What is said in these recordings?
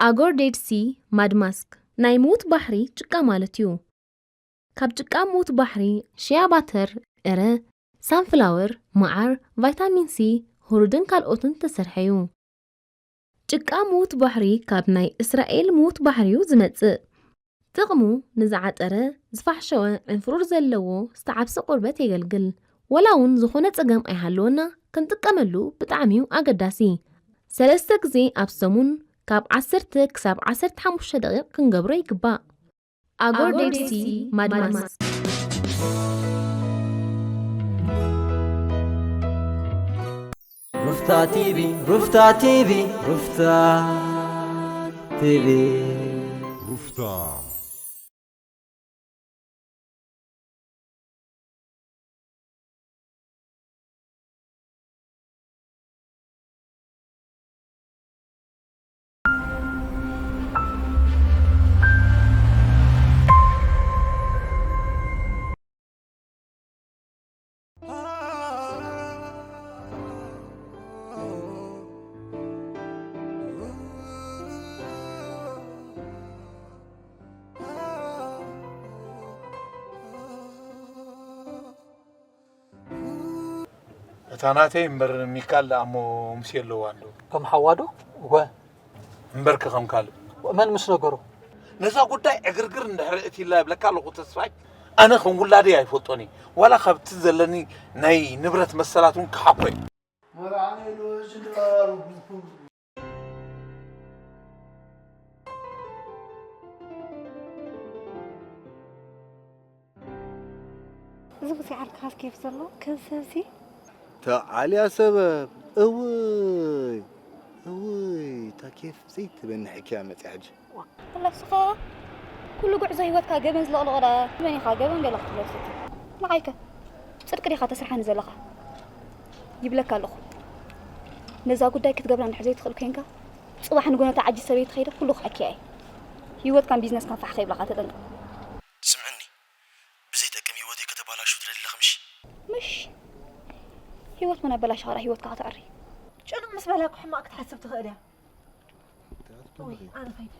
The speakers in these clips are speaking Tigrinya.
ኣጎር ዴድ ሲ ማድ ማስክ ናይ ምዉት ባሕሪ ጭቃ ማለት እዩ። ካብ ጭቃ ምዉት ባሕሪ ሽያ ባተር፣ ዕረ፣ ሳንፍላወር፣ መዓር፣ ቫይታሚን ሲ፣ ሁሩድን ካልኦትን ዝተሰርሐ እዩ። ጭቃ ምዉት ባሕሪ ካብ ናይ እስራኤል ምዉት ባሕሪ እዩ ዝመጽእ። ጥቕሙ ንዝዓጠረ፣ ዝፋሕሸወ፣ ዕንፍሩር ዘለዎ፣ ዝተዓብሰ ቆርበት የገልግል። ወላ እውን ዝኾነ ጸገም ኣይሃለወና ክንጥቀመሉ ብጣዕሚ እዩ ኣገዳሲ። ሰለስተ ግዜ ኣብ ሰሙን ካብ ዓሰርተ ክሳብ ዓሰርተ ሓሙሽተ ደቂቕ ክንገብሮ ይግባእ። ኣጎር ዴድ ሲ ማድማስ። ሩፍታ ቲቪ ሩፍታ ቲቪ ሩፍታ ቲቪ ሩፍታ እታ ናተይ እምበር ሚካል ደኣ እሞ ሙሴ ኣለዋ እንዶ። ከም ሓዋ ዶ? እወ። እምበርኪ ከም ካልእ። መን ምስ ነገሮ? ነዛ ጉዳይ ዕግርግር እንድሕር እትይላ ይብለካ ኣለኹ ተስፋይ። ኣነ ከም ውላደይ ኣይፈልጦን እየ። ዋላ ካብቲ ዘለኒ ናይ ንብረት መሰላት እውን ክሓኮ እየ። እዚ ኹሲ ዓርክኻስ ኬፍ ዘሎ ከም ሰብሲ ተዓልያ ሰበብ እውይ እውይ እታ ኬፍ ዘይትበንሕኪ እያ መፅያ ሕጂ። ለብስኻ ኩሉ ጉዕዞ ህይወትካ ገበን ዝለቕልቖ ደኣ መን ኢኻ ገበን ገለ ክትለብስ እቲ ንዓይከ ጽድቂ ዲኻ ተስርሓኒ ዘለኻ ይብለካ ኣለኹ ነዛ ጉዳይ ክትገብራ እንድሕር ዘይትኽእል ኮይንካ ጽባሕ ንጎነታ ዓጂ ሰበይቲ ከይደ ኩሉ ክሓኪያ እየ ህይወትካን ቢዝነስካን ፋሕ ከይብላኻ ተጠንቀቕ ስምዕኒ ብዘይጠቅም ህይወተይ ከተባላሹ ትደሊ ኣለኺ ምሽ? ምሽ ህይወት ምን ኣበላሽኻ ደኣ ህይወትካ ከተዕሪ። ጭንቕ ምስ በላኪ ሕማቕ ክትሓስብ ትኽእል እያ። ውይ ኣነ ኸይደ።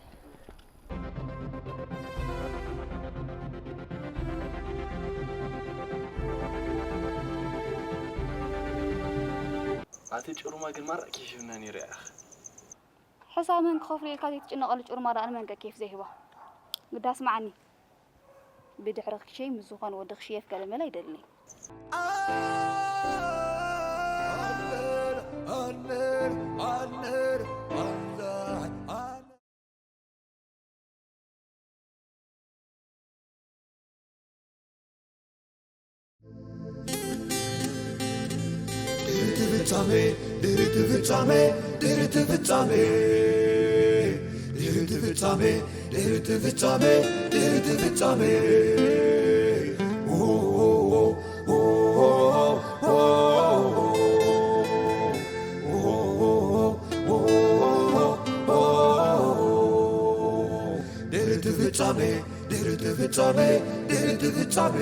ኣቲ ጭሩማ ግን ማራ ኬፍ ይብና ነይሩ ያኣኽ። ሕሳብ መን ክኸፍሎ ኢልካ ዘይትጭነቐሉ ጭሩማ ደኣ ንመን ከ ኬፍ ዘይህባ? ግዳ ስምዓኒ። ብድሕሪ ክሸይ ምስ ዝኾነ ወዲ ክሽየፍ ገለመለ ኣይደልን እየ። ድሕርቲ ፍጻሜ ድሕርቲ ፍጻሜ ድሕርቲ ፍጻሜ ድሕርቲ ፍጻሜ ድሕርቲ ፍጻሜ ድሕርቲ ፍጻሜ ድሕርቲ ፍጻሜ ድሕርቲ ፍጻሜ ድሕርቲ ፍጻሜ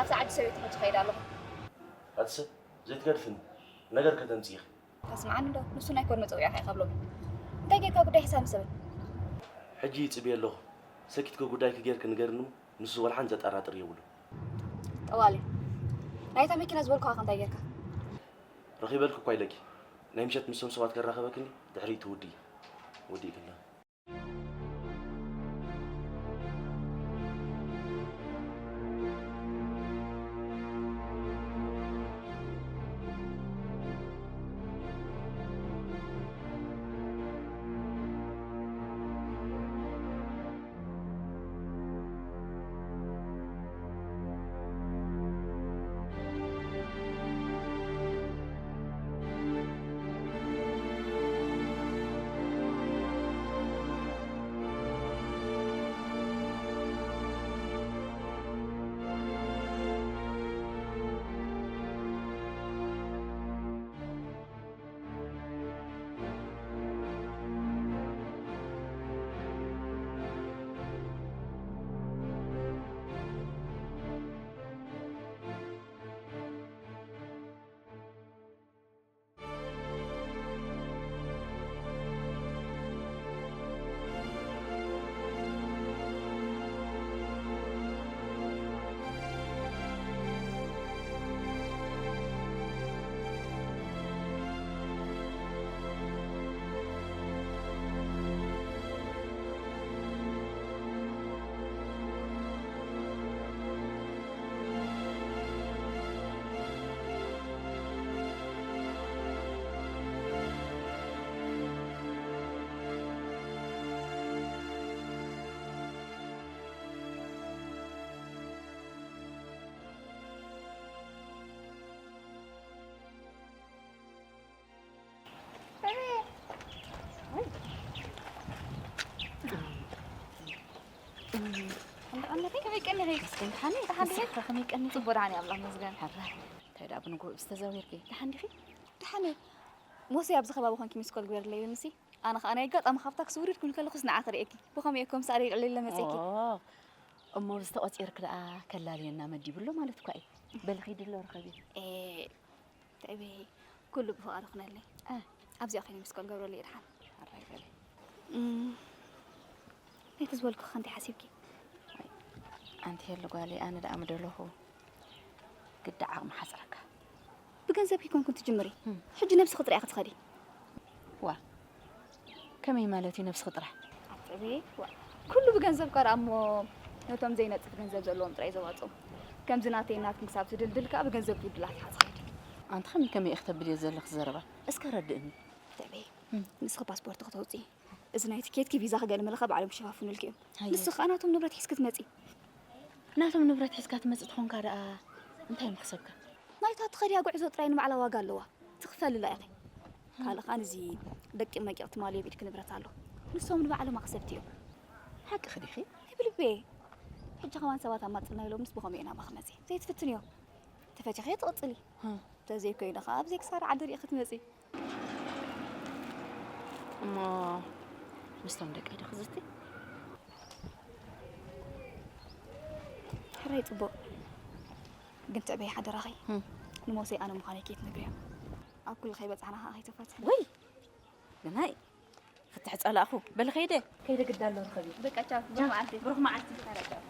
ሳዕ ኣዲስ ኣበባ ሕጂ ከይድ ኣለኹ። ኣቲ ሰብ ዘይትገድፍኒ ነገር ከተምጽእ ኢኺ። ተስምዓኒ እንዶ፣ ንሱ ናይ ኮድ መጸዊዒኻ ኢኻ ብሎሚ። እንታይ ጌርካ ጉዳይ ሕሳብን ሰብን? ሕጂ ይጽብየ ኣለኹ። ሰኪትኪ ጉዳይኪ ጌርኪ ንገርኒ እሞ፣ ንሱ ወላ ሓንቲ ዘጠራጥር የብሉን። ጠዋሊ፣ ናይታ መኪና ዝበልኩኻ ከ እንታይ ጌርካ? ረኺበልኪ እኳ ኢለኪ። ናይ ምሸት ምስቶም ሰባት ከራኸበክኒ፣ ድሕሪኡ ትውድኢ። ወዲእክላ። ከመይ ቀኒኺ? ደሓን እየ። ደሓን ዲኺ? ንስኻ ከመይ ቀኒኺ? ጽቡቕ፣ ደሓን እየ፣ ኣምላኽ ይመስገን። ሕራይ። እንታይ ደኣ ብንግሆ ዝተዘዊርኪ? ደሓን ዲኺ? ደሓን እየ። ሞሲ ኣብዚ ከባቢ ኮንኪ ሚስኮል ግበርለይ ኢሉኒሲ። ኣነ ኸኣ ናይ ኣጋጣሚ ካብ ታክሲ ውርድ ክብል ከለኹስ ንዓኺ ርእየኪ። ብኸመይ እኮ ምሳሌ ልዕሊ ኢለ መጺእኪ? ኦ፣ እሞ ዝተቖጺርክ ደኣ ከላልየና መዲቡ ኣሎ ማለት እኳ እዩ። በሊ ኺዲ ኣሎ ርኸብዮ። ኤ፣ ትዕበይ፣ ኩሉ ብፍቓዱ ኩነለይ። እ። ኣብዚኣ ኮይነ ሚስኮል ገብረለይ ድሓን። ኣራይ በሊ። እም፣ ነቲ ዝበልኩኺ ከ እንታይ ሓሲብኪ? ኣንቲ ሄሉ ጓለይ፣ ኣነ ደኣ ምደለኹ ግዲ ዓቕሚ ሓጽረካ። ብገንዘብ ከይኮንኩን ትጅምሪ። እም። ሕጂ ነብስኺ ጥራይ ኢኺ ትኸዲ። ዋ፣ ከመይ ማለት እዩ ነብስኺ ጥራሕ? ኣትዕበየ፣ ዋ፣ ኩሉ ብገንዘብ ቀርኣ እሞ ነቶም ዘይነጽፍ ገንዘብ ዘለዎም ጥራይ ዘዋጽኦም። ከምዚ ናተይ ናትክን ክሳብ ትድልድል ከኣ ብገንዘብ ድልዱላት ኢኻ ትኸይድ። ኣንቲ ከመይ ከመይ ኢኺ ተብልዮ ዘለኺ ዘረባ? እስከ ረድእኒ። ኣትዕበየ፣ እም። ንስኺ ፓስፖርት ከተውጽኢ፣ እዚ ናይ ትኬትኪ ቪዛኺ ገለ መለኻ ባዕሎም ክሸፋፍኑልኪ እዮም። ሃየ። ንስኺ ከኣ ናቶም ንብረት ሒዝኪ ትመጺ። ናቶም ንብረት ሒዝካ ትመጽእ ተኾንካ ደኣ እንታይ መኽሰብካ? ናይታ ትኸድያ ጉዕዞ ጥራይ ንባዕላ ዋጋ ኣለዋ። ትኽፈልላ ኢኺ። ካልእ ከኣ ነዚ ደቂቕ መቂቕ ትማልዮ ብኢድኪ ንብረት ኣሎ። ንሶም ንባዕሎም ኣኽሰብቲ እዮም። ሓቅኺ ዲኺ? ናይ ብልቢ እየ። ሕጂ ከማን ሰባት ኣማጽና ኢሎምስ ብኸመይ ኢና ናባኺ መጺእ? ዘይትፍትንዮ። ተፈቲኺዮ ትቕጽሊ። ህ። ተዘይኮይኑ ከኣ ኣብ ዘይክሳራ ዓዲ ርኢኺ ትመጺ። እሞ ምስቶም ደቀይ ዶ ክዝቲ? ሕራይ ጽቡቕ። ግን ትዕበይ ሓደራኺ። እም። ንሞሰይ ኣነ ምዃነይ ከይትነግርዮ። ኣብ ኩሉ ከይበጻሕና ከኣ ከይተፋትሕና። ወይ! ግናይ! ፍትሕ ጸላእኹ። በሊ ከይደ፣ ከይደ ግዳ ኣሎ ርኸቢ። በቃ ቻው። ብሩኽ መዓልቲ። ብሩኽ መዓልቲ። ቻው።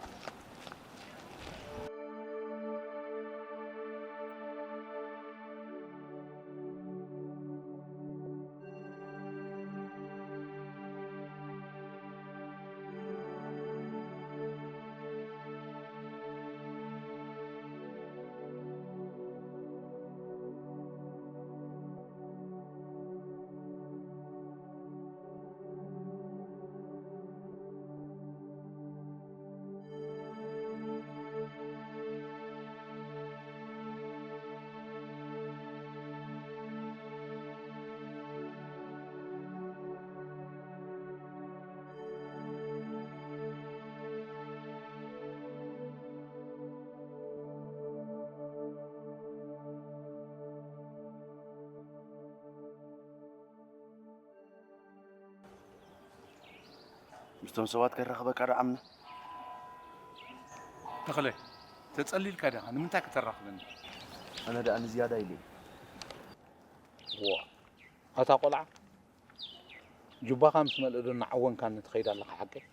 ምስቶም ሰባት ከራኽበካ ዶ ዓምና? ተኽለ፣ ተጸሊልካ ዲኻ? ንምንታይ ከተራኽበኒ? ኣነ ደኣ ንዝያዳ ኢለ። ዋ፣ ኣታ ቆልዓ፣ ጁባኻ ምስ መልአ ዶ እናዓወንካኒ ትኸይድ ኣለኻ ሓቀይ?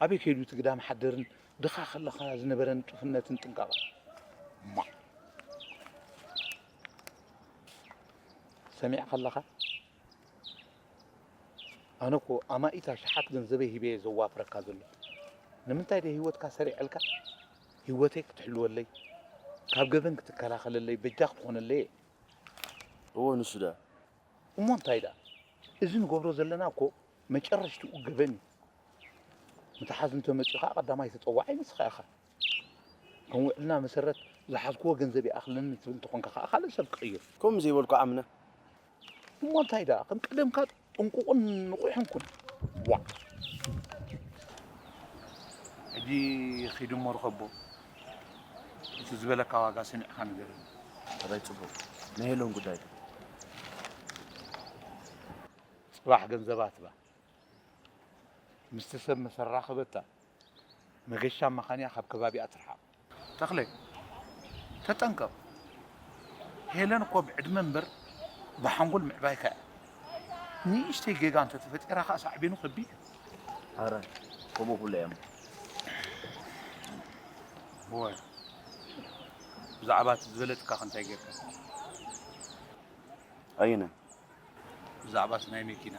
ኣበይ ከይዱ እቲ ግዳም ሓደርን ድኻ ከለኻ ዝነበረ ንጡፍነትን ጥንቃቐን? እማ፣ ሰሚዕካ ኣለኻ? ኣነ እኮ ኣማኢት ኣሽሓት ገንዘበይ ሂበ እየ ዘዋፍረካ ዘለኹ። ንምንታይ ድየ ህይወትካ ሰሪዐልካ? ህይወተይ ክትሕልወለይ፣ ካብ ገበን ክትከላኸለለይ፣ በጃ ክትኾነለይ እየ። እወ፣ ንሱ ደኣ? እሞ እንታይ ደኣ? እዚ ንገብሮ ዘለና እኮ መጨረሽትኡ ገበን እዩ። ምትሓዝ እንተመጺኡ ኸኣ ቀዳማይ ተጸዋዓይ ንስኻ ኢኻ። ከም ውዕልና መሰረት ዝሓዝክዎ ገንዘብ ይኣኽለኒ ትብል እንተኾንካ ኸኣ ካልእ ሰብ ክቕይር። ከምኡ ዘይበልኩ ዓምና። እሞ እንታይ ደኣ፣ ከም ቀደምካ ጥንቁቕን ንቑሕን ኩን። ዋእ! ሕጂ ኺድ እሞ ርኸቦ። እቲ ዝበለካ ዋጋ ሰሚዕካ ንገረኒ። ሕራይ ጽቡቕ። ናይ ሄለን ጉዳይ ከ? ጽባሕ ገንዘባ ትባ። ምስቲ ሰብ መሰራኸበታ መገሻ መኻንያ ካብ ከባቢኣ ትርሓቕ። ተኽለ፣ ተጠንቀቕ። ሄለን እኮ ብዕድመ እምበር ብሓንጎል ምዕባይካ እያ። ንእሽተይ ጌጋ እንተተፈጢራ ኸኣ ሳዕቤኑ ከቢድ እዩ። ኣረ፣ ከምኡ ኩሉ እዮም። እወ፣ ብዛዕባ እቲ ዝበለትካ ከ እንታይ ጌርካ? ኣየናይ? ብዛዕባ እቲ ናይ መኪና።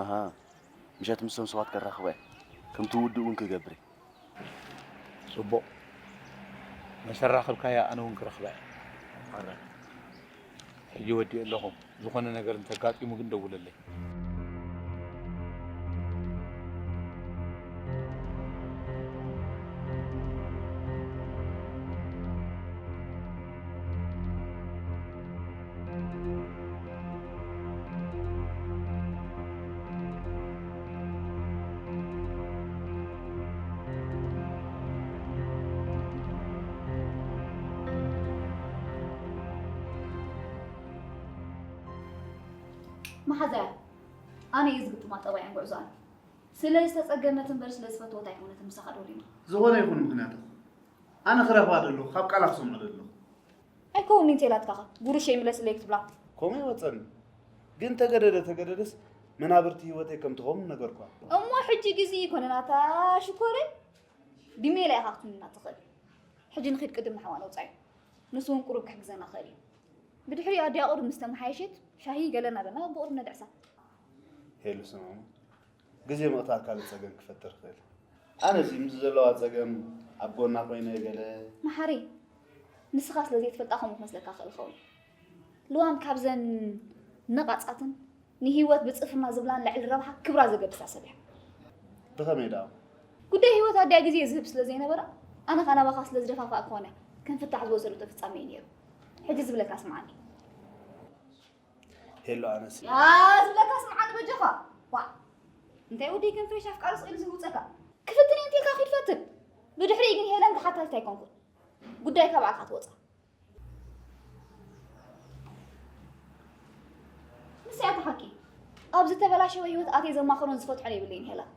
ኣሃ፣ ምሸት ምስቶም ሰባት ከራኽባ እየ። ከምቲ ውድእ እውን ክገብር እየ። ጽቡቕ። መሰራኽብካያ ኣነ እውን ክረኽባ እየ። ኣረ። ሕጂ ወዲእ ኣለኹ። ዝኾነ ነገር እንተጋጢሙ ግን ደውለለይ። መሓዛያ፣ ኣነ እየ ዝግጥማ ጠባያን ጉዕዞኣን። ስለ ዝተጸገመት እምበር ስለ ዝፈተወት ኣይኮነትን ምሳኻ ዶሊና። ዝኾነ ይኹን ምኽንያት እኮ፣ ኣነ ክረኽባ ደለኹ፣ ካብ ቃላ ክሰምዖ ደለኹ። ኣይከውንን እንተ ኢላትካኸ፣ ጉርሸይ ምለስለይ ክትብላ። ከምኡ ይወጸኒ። ግን ተገደደ ተገደደስ መናብርቲ ህይወተይ ከም ትኸውን ነገርኳ። እሞ ሕጂ ግዜ ይኮነን ኣታ ሽኮረይ። ድሜላ ኢኻ ክትምንና ትኽእል። ሕጂ ንኺድ ቅድም ንሓዋ ነውጻዮ። ንሱ እውን ቁሩብ ክሕግዘና ክእል እዩ። ብድሕሪኡ ኣዲኣ ቁሩብ ምስ ተመሓየሸት ሻሂ ገለ እናበልና ብቁሩብ ነድዕሳ። ሄሉ ስማማ፣ ግዜ ምቕታል ካልእ ጸገም ክፈጥር ይኽእል። ኣነሲ ምስ ዘለዋ ጸገም ኣብ ጎና ኮይነ ገለ። መሓሪ፣ ንስኻ ስለ ዘይትፈልጣ ከምኡ ክመስለካ ክእል ይኸውን። ልዋም ካብዘን ነቓጻትን ንህይወት ብጽፍርና ዝብላን ልዕሊ ረብሓ ክብራ ዘገድሳ ሰብ እያ። ብኸመይ ደኣ? ጉዳይ ህይወት ኣድያ ግዜ ዝህብ ስለ ዘይነበራ፣ ኣነ ኸኣ ናባኻ ስለ ዝደፋፋእክዋን እያ ከም ፍታሕ ዝወሰደቶ ፍጻመ እዩ ነይሩ። ሕጂ ዝብለካ ስምዓኒ። ሄሎ ኣነስ። ያ ዝብለካ ስምዓኒ በጃኻ። ዋእ! እንታይ ወደይ ከም ፍሬሽ ኣፍቃሪ ስቕ ኢሉ ዝህውጸካ? ክፍትን እየ እንተልካ ኺድ ፈትን። ብድሕሪኡ ግን ሄለን ተሓታቲት ኣይኮንኩን። ጉዳይካ ባዕልኻ ትወጻ። ንሳ እያ እቲ ሓቂ። ኣብ ዝተበላሸወ ህይወት ኣትየ ዘማኽሮን ዝፈትሖን የብለይን ሄለን።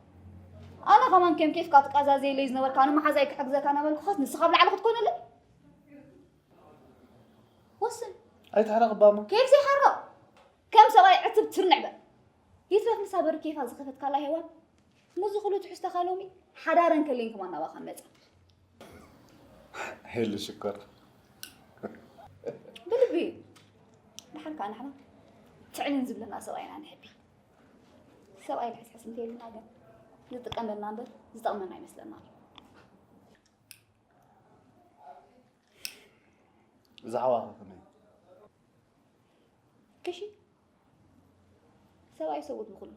ኣነ ኸማን ከም ኬፍካ ትቃዛዘየለይ ዝነበርካ ንመሓዛይ ክሕግዘካ እናበልኩኸስ ንስኻ ኣብ ላዕሊ ክትኮነለይ? ወስን። ኣይትሕረቕ እባ እሞ። ኬፍ ዘይሓርቕ። ከም ሰብኣይ ዕትብ ትርንዕ በል። ይትረፍ ንሳ በሪ ኬፋ ዝኸፈትካላ ሄዋን። ምስዚ ኩሉ ትሕዝቶኻ ሎሚ ሓዳረን ከልየን ከማን ናባኻ መጻ። ሄሉ ሽኮር። ብልቢ። ደሓር ከኣ ንሕና ትዕልን ዝብለና ሰብኣይ ኢና ንሕቢ። ሰብኣይ ልሕስሕስ እንተይልና ግን ዝጥቀመልና እምበር ዝጠቕመና ኣይመስለናን። እዛ ሓዋኸ ከመይ? ክሺ ሰብኣይ ሰብኡት ብኹሉ።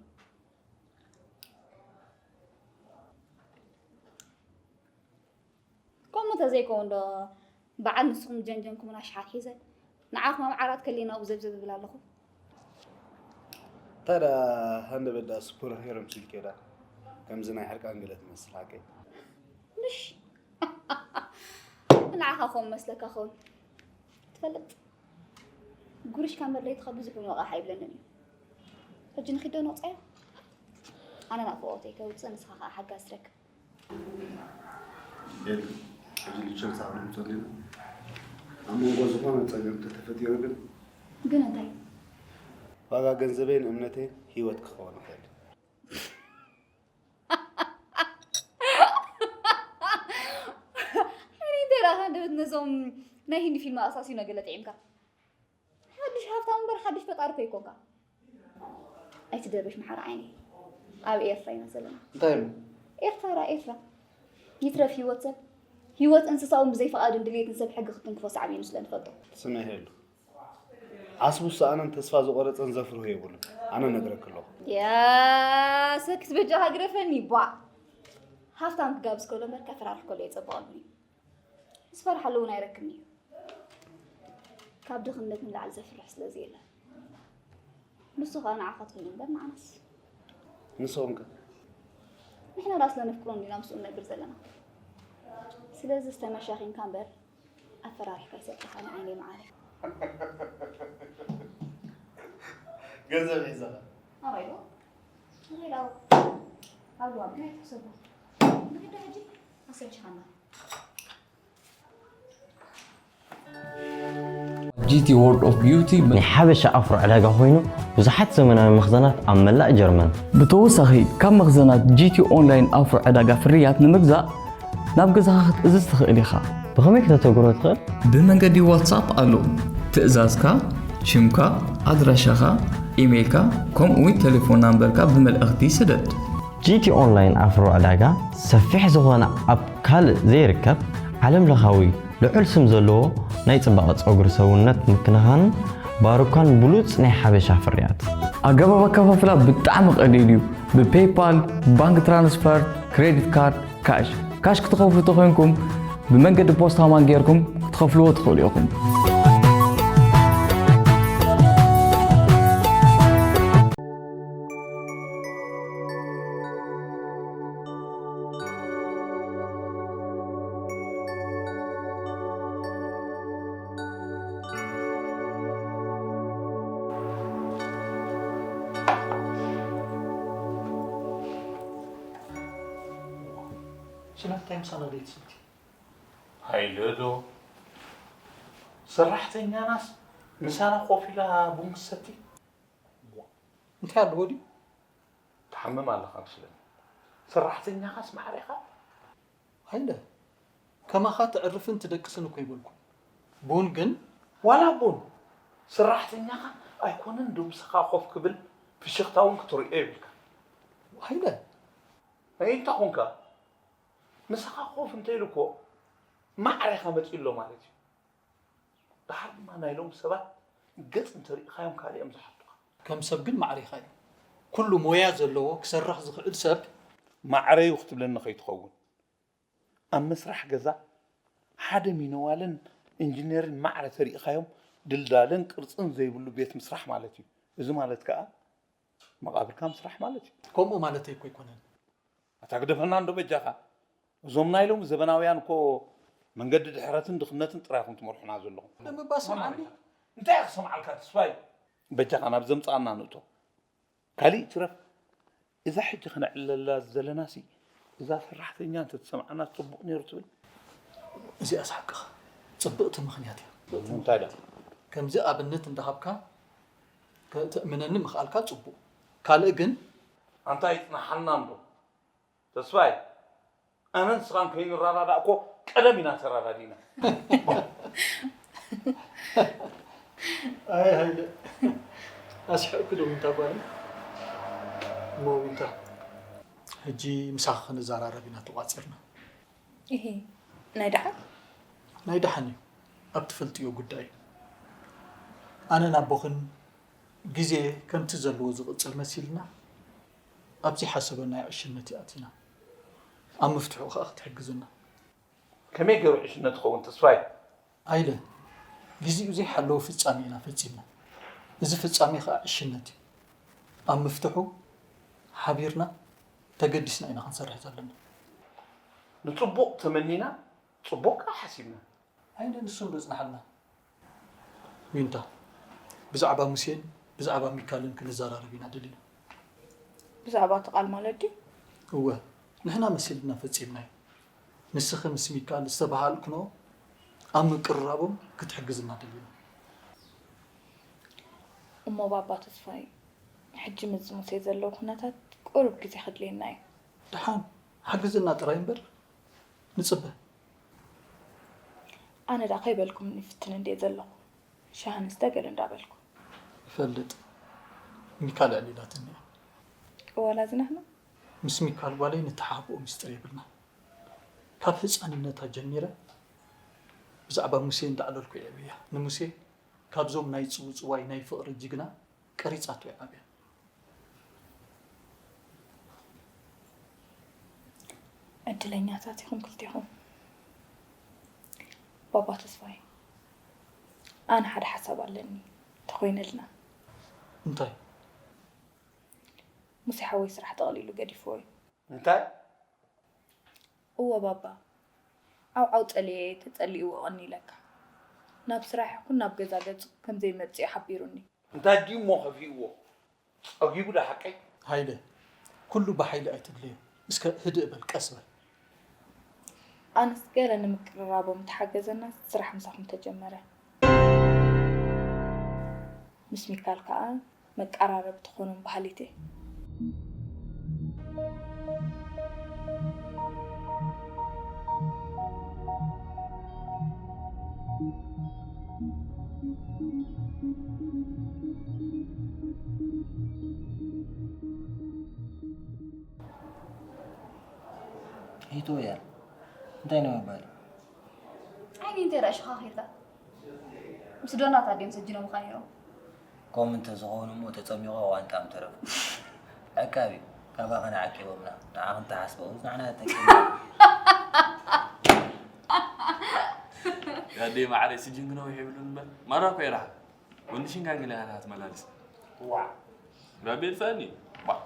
ከምኡ እንተዘይከውን ዶ በዓል ንስኹም ጀንጀንኩምን ኣሽሓት ሒዘ ንዓኹም ኣብ ዓራት ከሊና ኣብኡ ዘብዘብ እብል ኣለኹ። ታዲያ ሃንደበት ደኣ ስፖርት ሄሮም ሲል ከይዳ ከምዚ ናይ ሕርቃን ገለ ትመስል ሓቀይ። ምሽ ንዓኻ ከምኡ መስለካ ኸውን ትፈልጥ። ጉርሽካ መድለይትኻ ብዙሕ እውን ወቓሕ ኣይብለንን እዩ። ሕጂ ንኺዶ ንወፃዮ ኣነ ናፍቖተይ ከውፅእ ንስኻ ከዓ ሓጋዝ ትረክብ። የለ። ሕጂ ልቸንስ ኣብ ድምፆ ኣለና። ኣብ መንጎ ዝኾነ ፀገም እንተተፈጢሩ ግን ግን እንታይ? ዋጋ ገንዘበይን እምነተይን ህይወት ክኸውን ይኽእል። እኔ እንተ ራኻ እንደበት ነዞም ናይ ሂንዲ ፊልም ኣሳሲኖ ገለ ጥዒምካ። ሓድሽ ሃብታም እምበር ሓድሽ ፈጣሪ እኮ ኣይኮንካ። ኣይትደርበሽ መሓር ዓይነይ። ኣብ ኤርትራ ኢና ዘለና። እንታይ ኢሉ? ኤርትራ ራ ኤርትራ። ይትረፍ ህይወት ሰብ። ህይወት እንስሳ እውን ብዘይ ፍቓድን ድልየትን ሰብ ሕጊ ክትንክፎ ሳዕቤኑ ስለ ንፈልጦ። ስምዒ የሉ። ዓስቡ ዝሰኣነን ተስፋ ዝቖረፀን ዘፍርሆ የብሉን። ኣነ ነግረክ ኣለኹ። ያ ሰክስ በጃኻ ግረፈኒ ቧ። ሃፍታም ክጋብዝ ከሎ እምበር ከፈራርሕ ከሎ የጸብቐሉን እዩ። ዝፈርሓሉ እውን ኣይረክብን እዩ። ካብ ድኽነት ንላዕሊ ዘፍርሕ ስለ ዘየለ። ንሱ ኸኣ ንዓኻ ትኹን እምበር ንዓናስ። ንስኹም ከ? ንሕና ደኣ ስለ ነፍቅሮ እንዲና ምስኡ ንነብር ዘለና። ስለዚ ዝተመሻኺንካ እምበር ኣፈራሪሕካ ይሰጥኻ ንዓይነይ መዓረይ። ገንዘብ ሒዘኻ ኣባይ ዶ? ኣባይ ዶ? ኣብ ልዋም ግን ኣይትሕሰቦ። ንግዳ ሕጂ ኣሰልችኻና። ጂቲ World of Beauty ናይ ሓበሻ ኣፍሮ ዕዳጋ ኮይኑ ብዙሓት ዘመናዊ መኽዘናት ኣብ መላእ ጀርመን። ብተወሳኺ ካብ መኽዘናት ጂቲ ኦንላይን ኣፍሮ ዕዳጋ ፍርያት ንምግዛእ ናብ ገዛኻ ክትእዝዝ ትኽእል ኢኻ። ብኸመይ ክተተግብሮ ትኽእል? ብመንገዲ ዋትሳፕ ኣሎ። ትእዛዝካ፣ ሽምካ፣ ኣድራሻኻ፣ ኢሜይልካ ከምኡ እውን ቴሌፎን ናምበርካ ብመልእኽቲ ስደድ። ጂቲ ኦንላይን ኣፍሮ ዕዳጋ ሰፊሕ ዝኾነ ኣብ ካልእ ዘይርከብ ዓለም ለኻዊ ልዑል ስም ዘለዎ ናይ ጽባቐ ጸጉሪ ሰውነት ምክንኻንን ባሩካን ብሉጽ ናይ ሓበሻ ፍርያት። ኣገባብ ኣከፋፍላ ብጣዕሚ ቀሊል እዩ። ብፔይፓል፣ ባንክ ትራንስፈር፣ ክሬዲት ካርድ፣ ካሽ። ካሽ ክትኸፍሉ ተኾይንኩም ብመንገዲ ፖስታ ማን ጌርኩም ክትኸፍልዎ ትኽእሉ ኢኹም። ሽላ እንታይ ምሳና ዘይትሰቲ? ሃይለ ዶ ሰራሕተኛናስ ምሳና ኮፍ ኢላ ቡን ክትሰቲ? እንታይ ኣለዎ ድዩ? ትሓምም ኣለኻ መስለኒ። ሰራሕተኛኻስ ማዕሬኻ? ሃይለ ከማኻ ትዕርፍን ትደቅስን እኮ ይበልኩ። ቡን ግን ዋላ ቡን ሰራሕተኛኻ ኣይኮነን ዶ ምሳኻ ኮፍ ክብል ፍሽኽታ እውን ክትርእዮ የብልካ። ሃይለ እንታይ ኮንካ? ምሳኻ ኮፍ እንተኢሉ እኮ ማዕሬኻ መፂኡ ኣሎ ማለት እዩ። ደሓር ድማ ናይ ሎሚ ሰባት ገፅ እንተሪእኻዮም ካልእ እዮም ዝሓቱኻ። ከም ሰብ ግን ማዕሬኻ እዩ። ኩሉ ሞያ ዘለዎ ክሰርሕ ዝኽእል ሰብ ማዕረዩ ክትብለኒ ከይትኸውን። ኣብ ምስራሕ ገዛ ሓደ ሚነዋልን ኢንጂነርን ማዕረ ተሪእኻዮም ድልዳልን ቅርፅን ዘይብሉ ቤት ምስራሕ ማለት እዩ። እዚ ማለት ከዓ መቓብርካ ምስራሕ ማለት እዩ። ከምኡ ማለተይ እኮ ኣይኮነን። ኣታ ግደፈና እንዶ በጃኻ። እዞም ናይ ሎሚ ዘበናውያን እኮ መንገዲ ድሕረትን ድኽነትን ጥራይ ኢኹም ትመርሑና ዘለኹም። ንምባስ መዓኒ እንታይ ክሰምዓልካ ተስፋይ? በጃኻ ናብ ዘምፃኣና ንእቶ። ካሊእ ትረፍ እዛ ሕጂ ክነዕልለላ ዘለናሲ እዛ ሰራሕተኛ እንተትሰምዓና ፅቡቕ ነይሩ ትብል። እዚኣ ዝሓቅኻ ፅብቕቲ ምኽንያት እያ። እንታይ ዳ? ከምዚ ኣብነት እንዳሃብካ ከተእምነኒ ምኽኣልካ ፅቡቕ። ካልእ ግን ኣንታ ይፅናሓልና እንዶ ተስፋይ፣ ኣነን ንስኻን ከይንረዳዳእ እኮ ቀደም ኢና ተረዳዲእና። ኣይ ሃይለ ኣስሕቕኪ ዶ ዊንታ ጓለይ? እሞ ዊንታ ሕጂ ምሳኺ ክንዘራረብ ኢና ተቋፂርና። እሂ ናይ ደሓን ናይ ደሓን እዩ ኣብ ትፈልጥዮ ጉዳይ እዩ። ኣነን ኣቦኽን ግዜ ከምቲ ዘለዎ ዝቕፅል መሲልና ኣብ ዘይሓሰበናዮ ዕሽነት ኣቲና ኣብ ምፍትሑ ከዓ ክትሕግዙና። ከመይ ገይሩ ዕሽነት ይኸውን ተስፋይ? ኣይለ ግዜኡ ዘይሓለወ ፍጻሜ ኢና ፈጺምና። እዚ ፍጻሜ ከኣ ዕሽነት እዩ። ኣብ ምፍትሑ ሓቢርና ተገዲስና ኢና ክንሰርሕ ዘለና። ንጽቡቕ ተመኒና ጽቡቕ ከኣ ሓሲብና። ኣይለ ንሱ እንዶ ጽናሓልና። ዊንታ ብዛዕባ ሙሴን ብዛዕባ ሚካልን ክንዘራረብ ኢና ደሊና። ብዛዕባ እቲ ቃል ማለት ድዩ? እወ ንሕና መሲልና ፈጺምናዮ። ንስኺ ምስ ሚካል ዝተባሃልክኖ ኣብ ምቅርራቦም ክትሕግዝና ደሊና። እሞ ባባ ተስፋይ፣ ሕጂ ምስ ሙሴ ዘለዉ ኩነታት ቁሩብ ግዜ ከድልየና እዩ። ደሓን ሓግዝና ጥራይ እምበር ንጽበ። ኣነ ደኣ ከይበልኩም ይፍትን እንድየ ዘለኹ። ሻሂ ንስተ ገለ እንዳበልኩ። እፈልጥ። ሚካል ኣዕሊላትኒ እያ። ዋላ ዝናህና? ምስ ሚካል ጓለይ ንተሓባብኦ ሚስጥር የብልና። ካብ ህጻንነታ ጀሚረ ብዛዕባ ሙሴ እንዳዕለልኩ እየ ዕብያ። ንሙሴ ካብዞም ናይ ጽውጽዋይ ናይ ፍቕሪ ጅግና ቀሪጻቶ እያ ዓብያ። ዕድለኛታት ኢኹም ክልቴኹም። ባባ ተስፋይ፣ ኣነ ሓደ ሓሳብ ኣለኒ፣ ተኾይነልና። እንታይ? ሙሴ ሓወይ ስራሕ ጠቕሊሉ ገዲፍዎ እዩ። እንታይ? እወ ባባ፣ ዓውዓው ጸልየ ተጸሊእዎ ቐኒለካ። ናብ ስራሕ ይኹን ናብ ገዛ ገጹ ከም ዘይመጽእ እዩ ሓቢሩኒ። እንታይ ድዩ እሞ ከፊእዎ? ጸጊቡ ዶ ሓቀይ? ሃይለ፣ ኩሉ ብሓይሊ ኣይትድለዮ። እስከ ህድእ በል፣ ቀስ በል። ኣነስ ገለ ንምቅርራቦም ተሓገዘና ስራሕ ምሳኹም ተጀመረ። ምስ ሚካል ከኣ መቀራረቢ ትኾኖም በሃሊት እየ። ሂቶ እያ እንታይ ነው መባል? ዓይኒ እንታይ ራእሽኻ ኺርካ? ምስ ዶናት ኣድዮም ሰጅኖምኻ ነይሮም። ከምኡ እንተዝኸውን እሞ ተጸሚቑ ኣዋንጣ ምተረፉ። ዕቃብ እዩ። ካባኺ ንዓቂቦምና ንዓኺ እንተሓስበ ንዓና ተጠቂምና። ያዴ ማዕረ ስጅን ክነውሕ ይብሉን እምበር ማራ እኮ ይረሓ ኮንዲሽን ጋንግላ ያናት መላልስ ዋዕ ራቤል ፈኒ ዋዕ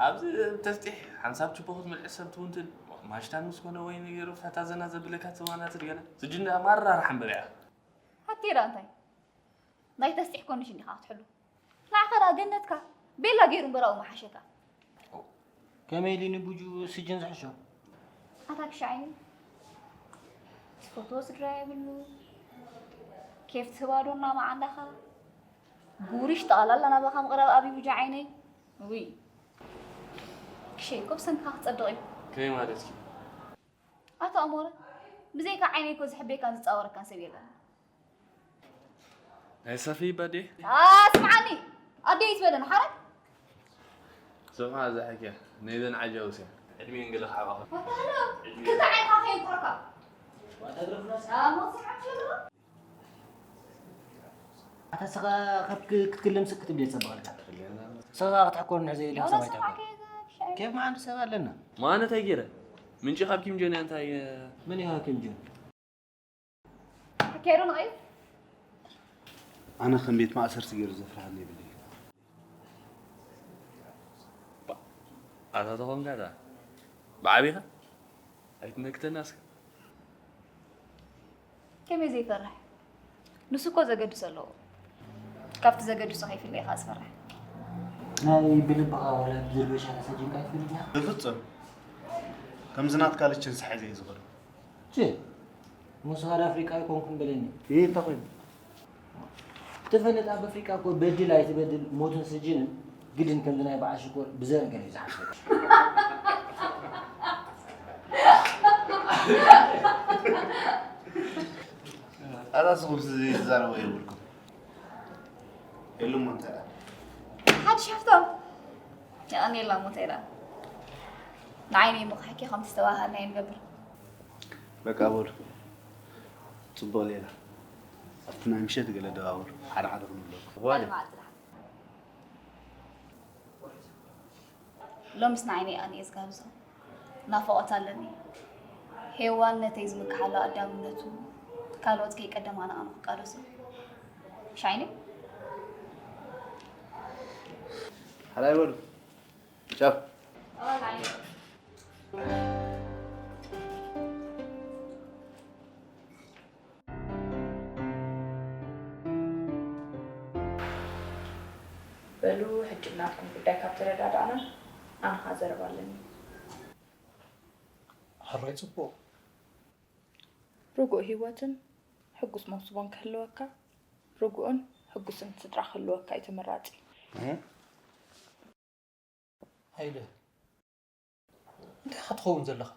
ኣብዚ ተስጢሕ ሓንሳብ ችቦ ክትምልዕስ ሰብ ትውንትን ማሽታን ምስ ኮነ ወይ ነገሩ ፈታ ዘና ዘብለካ ትዋናት ገለ ስጅን ማራ ራሓ እምበር እያ ሓቴ ዳ እንታይ ናይ ተስጢሕ ኮንዲሽን ዲኻ ክትሕሉ ንዓኻ ደኣ ገነትካ ቤላ ገይሩ እምበር ኣብኡ ምሓሸካ። ከመይ ኢሉ ንቡጁ ስጅን ዝሕሾ? ኣታ ክሻ ዓይኒ ትፈትዎ ስድራ የብሉ ኬፍ ትህባ ዶ እናመዓንዳኻ ጉርሽ ጠቕላላ ናባኻ ምቕራብ ኣብዩ ቡጁ ዓይነይ። ውይ ክሸይ እኮ ብሰንክኻ ክጸድቕ እዩ። ከመይ ማለት እዩ? ኣቶ ኣሞረ ብዘይካ ዓይነይ እኮ ዝሕበየካን ዝጻወረካን ሰብ የለን። ናይ ሰፊ በዴ ስምዓኒ ኣደይ ዝበለን ሓረግ ስምዓ እዛ ሕክያ ነይዘን ዓጃውስ እያ ዕድሜን ገለ ክሓባኸ ወታሃሎ ክልተ ዓይንኻ ከየንቁረካ ኣታ ስኻ ካብ ክትክልም ስክ ክትብል የጸብቐልካ ስኻ ክትሕኮር ንሕ ዘይብልካ ሰብ ኣይትሕኮር ኬፍ መዓንዱ ሰብ ኣለና ማነ እንታይ ገይረ ምንጪ ካብ ኪም ጆን እያ እንታይ ምን ኢኻ ኪም ጆን ኣካይዶ ንቐይር ኣነ ከም ቤት ማእሰርቲ ገይሩ ዘፍርሃኒ የብለይ። ኣታ ተኾንካ ዳ ብዓቢኻ ኣይትነክተና እስከ። ከመይ ዘይፈርሕ ንሱ እኮ ዘገድሶ ኣለዎ። ካብቲ ዘገድሶ ከይፍለ ኢኻ ዝፈርሕ። ናይ ብልብኻ ዋላ ብዝርበሻ ተሰጂምካ ኣይትፈልጥና? ብፍጹም ከምዚ ናትካ ልችን ሰሓይ ዘይ ዝኽእል። ች ሙስ ሃድ ኣፍሪቃ ኣይኮንኩን በለኒ። ይህ እንታይ ኮይኑ? ትፈልጥ ኣብ ኣፍሪቃ እኮ በድል ኣይትበድል ሞትን ስጅንን ግድን ከምዚ ናይ በዓል ሽኮር ብዘር ገለ እዩ ዝሓስበካ። ኣታ ስኹም ስዚ ትዛረቡ የብልኩም። የሉም እንታይ ሓድሽ ሃፍቶም የቐንየላ ሞተይላ ንዓይነይ ምቕሓኪ ከምቲ ዝተባሃልናዮ ንገብር። በቃ በሉ። ጽቡቕ ሌላ ኣብቲ ናይ ምሸት ገለ ደዋውሉ ሓደ ሓደ ክንብለኩም። ሎምስ ንዓይነይ ኣንኤ ዝጋብዞ ናፍቖት ኣለኒ። ሄዋን ነተይ ዝምክሓሉ ኣዳምነቱ ካልኦት ከይቀደማና ኣነ ክቃለሶ። ሻይኒ? ሓላይ በሉ። ቻው። በሉ ሕጂ ናትኩም ጉዳይ ካብ ተረዳዳእና ኣነ ኸኣ ዘረባ ኣለኒ። ሕራይ ጽቡቕ። ርጉእ ህይወትን ሕጉስ መውስቦን ክህልወካ፣ ርጉእን ሕጉስን ስድራ ክህልወካ እዩ ተመራጺ። ሃይለ፣ እንታይ ኢኻ ትኸውን ዘለኻ?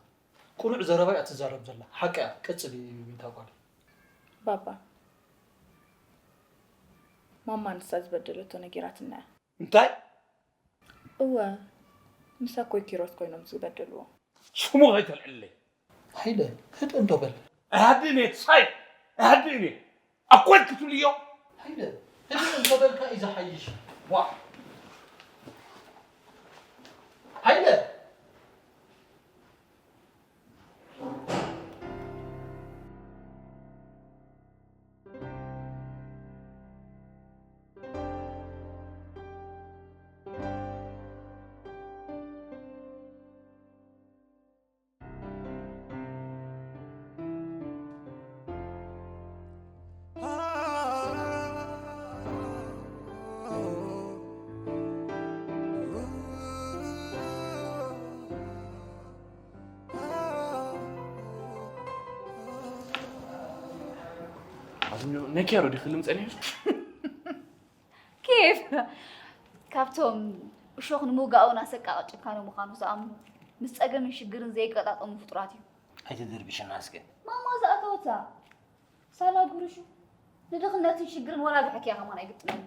ቅኑዕ ዘረባ እያ ትዛረብ ዘላ። ሓቂ እያ። ቀጽሊ ዊንታ ጓል። ባባ፣ ማማ ንሳ ዝበደለቶ ነጊራትና እያ። እንታይ? እወ፣ ምሳ ኮይ ኪሮስ ኮይኖም ዝበደልዎ። ሽሙ ከይተልዕለይ። ሃይለ፣ ህድእ እንዶ በል። ኣይሃድእን እየ ትሳይ፣ ኣይሃድእን እየ። ኣኮል ክትብልዮ። ሃይለ፣ ህድእ እንዶ በልካ እዩ ዝሓይሽ። ዋ። ሃይለ። ነኪያሮ ዲኺ ልምፀኒ ኬፍ ካብቶም እሾኽ ንምውጋኡ ኣሰቃቒ ጭካነ ምዃኑ ዝኣምኑ፣ ምስ ጸገምን ሽግርን ዘይገጣጠሙ ፍጡራት እዩ። ኣይትድርብሽና እስከ። ማማ ዝኣተወታ ሳላ ጉርሹ ንድኽነትን ሽግርን ወላ ብሕክያ ከማን ኣይግጥመን።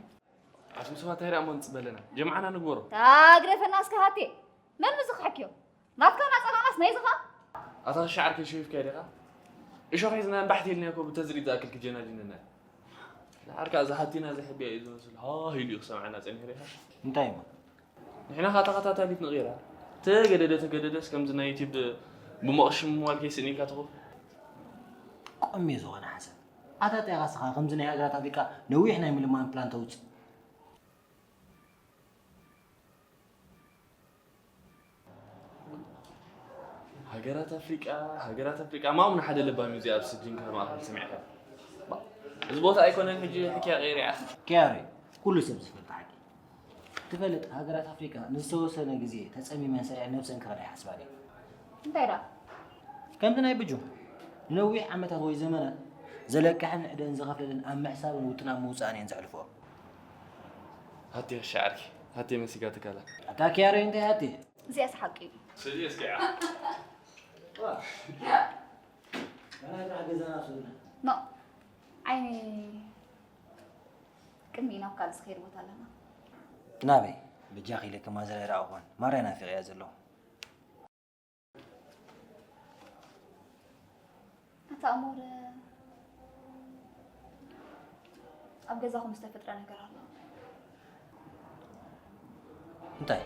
ኣቱም ሰባት እንታይ ደኣ እሞ ንጽበ ኣለና? ጀምዓና ንግበሮ። ታግደፈና እስከ ሃቴ። መን ምዚ ክሕክዮ? ናትካ ናጸናናስ ናይዚ ኸኣ? ኣታ ሻዕር ከይሸፊፍካዮ ዲኻ? እሾኽ ሒዝና እምባሕቲ ኢልናዮ እኮ ብተዝሪት ዝኣክል ክጀናጅነና። ንዓርካ እዛ ሃቲና ዘሕብያ እዩ ዝመስል። ሃህ ኢሉ እዩ ክሰምዓና ጸኒሑ ሪኢኻ? እንታይ እሞ? ንሕና ኸኣ ተኸታታሊት ንቕይራ። ተገደደ ተገደደስ ከምዚ ናይ ዩቲብ ብሞቕሽ ምዋል ከይስእን ኢልካ ትኹ። ቆሜ ዝኾነ ሓሳብ። ኣታ ጣይኻ ስኻ ከምዚ ናይ ሃገራት ኣፍሪቃ ነዊሕ ናይ ምልማን ፕላን ተውጽእ። ሃገራት ኣፍሪቃ ሃገራት ኣፍሪቃ ማም ንሓደ ለባም እዩ እዚኣ ኣብ ስጅን ከተማ ኣኽል ሰሚዕካ። እዚ ቦታ ኣይኮነን ሕጂ ሕክያ ቀይሪያ። ኪያሬ፣ ኩሉ ሰብ ዝፈልጥ ሓቂ። ትፈልጥ ሃገራት ኣፍሪቃ ንዝተወሰነ ግዜ ተጸሚመን ሰሪዐን ነብሰን ክኸዳ ይሓስባ ድየን? እንታይ ደኣ? ከምቲ ናይ ብጁ ንነዊሕ ዓመታት ወይ ዘመናት ዘለቅሐን ዕደን ዝኸፍለለን ኣብ ምሕሳብን ውጥን ኣብ ምውጻእን እየን ዘሕልፍኦ። ሃቴ ክሻዓርኪ ሃቴ መሲጋ ትካላ። ኣታ ኪያሬ እንታይ ሃቴ? እዚኣስ ሓቂ እዩ። ስእሊ እስኪ ገና ገዛና ስብና ኖ ዓይኒ ቅድሚ ናብ ካልእ ዝኸይድ ቦታ ኣለና። ናበይ? በጃኺ ኢለኪ ማዘር ኣይረኣኹን። ማርያ ናፊቐያ ዘለኹ። ኣታ ኣሞር ኣብ ገዛኹም ዝተፈጥረ ነገር ኣሎ። እንታይ?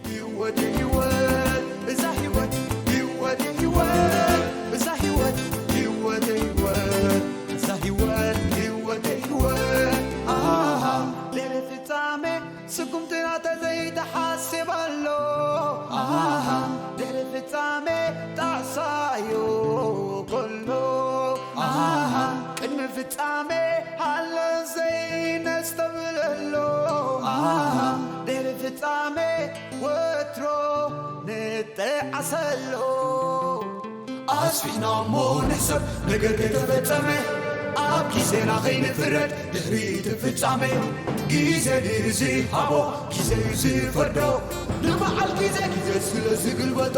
ህይወት ህይወት እዛ ህይወት ህይወት ህይወት እዛ ህይወት ህይወት ህይወት እዛ ህይወት ህይወት ህይወት ኣሃ ድሕሪ ፍጻሜ ስጉምትና ተዘይተሓስብ ኣሎ ኣሃ ድሕሪ ፍጻሜ ጣዕሳዮ ከሎ ኣሃ ቅድሚ ፍጻሜ ሃለ ዘይነስተብለሎ ኣሃ ድሕሪ ፍጻሜ ወትሮ ንጠዓሰሎ ኣስፊሕና እሞ ንሕሰብ ነገር ከይተፈጸመ ኣብ ግዜና ከይንፍረድ ድሕሪ እቲ ፍጻሜ ግዜ ድዩ ዝሃቦ ግዜ እዩ ዝፈርዶ ንበዓል ግዜ ግዜ ስለ ዝግልበጦ